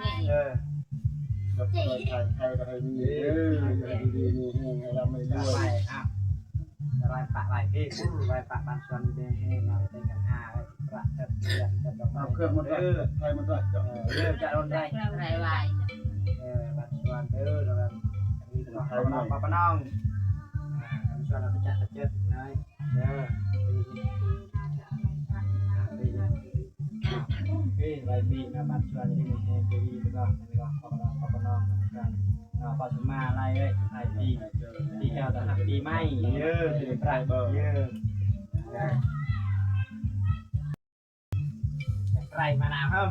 ນີ້ເອີ ໃຫ້ໄຂ່ກໍໃຫ້ມີເດີ ໃຫ້ຢູ່ດີມີແຮງ ໃຫ້ລ່ຳໃຫ້ລວຍ ໄປ ອ່ະ ຫຼາຍປາກຫຼາຍເພ ຫຼາຍປາກບ້ານສວນມີແຮງ ເປັນກັນຫາ ປະເທດເພື່ອນກັນດອກໄມ້ ເອົາເຄື່ອງມາດ້ວຍ ເອີ ໄຂ່ມາດ້ວຍ ເອີ ເລີ່ມຈາກລົນໄດ້ ໄດ້ໄວ ເອີ ບ້ານສວນເດີ ແລ້ວກໍມີພໍ່ນ້ອງ ພໍ່ປະນ້ອງ ອ່າ ບ້ານສວນເຮົາກະຈະກະເຈີດໜ້ອຍ ເດີ ເອີ ໄວປີນະ ບ້ານສວນຢູ່ດີມີແຮງ ຢູ່ດີມີສຸກ ແລ້ວກໍ ແລ້ວກໍພໍ່ປະນ້ອງ ພໍ່ປະນ້ອງນຳກັນເນາະ ພໍ່ສົມມາ ຫຼາຍເອີຍ ຫຼາຍປີ ປີເກົ່າຕ້ອນຮັບປີໃໝ່ ເດີ ເປັນປະເດີ ໃກ້ມາໜາວເຮີ້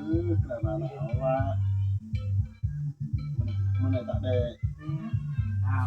ເອີ ໃກ້ມາໜາວວ່າ ມັນ ມັນໄດ້ຕາກແດດ ອືມ ອ້າວ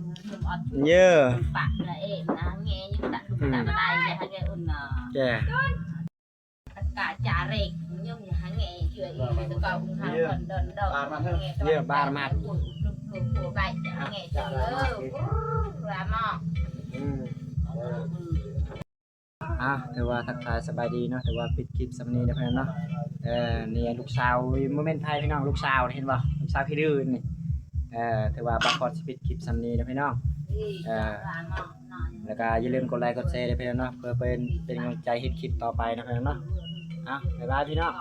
ເຢີ ເຢີ ບາດມາ ອືມ ອ່າ ຖືວ່າທັກທາຍສະບາຍດີເນາະ ຖືວ່າປິດຄລິບຊ່ຳນີ້ເນາະພີ່ນ້ອງເນາະ. ເອີ ນີ້ລູກສາວ ບໍ່ແມ່ນໃຜພີ່ນ້ອງ ລູກສາວ ເຫັນບໍ່ ລູກສາວຂີ້ດື້ນີ້. ເອີ ຖືວ່າບ່າວຄອດຊິປິດຄລິບຊ່ຳນີ້ເນາະພີ່ນ້ອງ. ເອີ ແລ້ວກໍຢ່າລືມກົດໄລກົດແຊເດີພີ່ນ້ອງເນາະ ເພື່ອເປັນ ເປັນກຳລັງໃຈເຮັດຄລິບຕໍ່ໄປເນາະພີ່ນ້ອງເນາະ. ເອົາ ບາຍບາຍພີ່ນ້ອງ.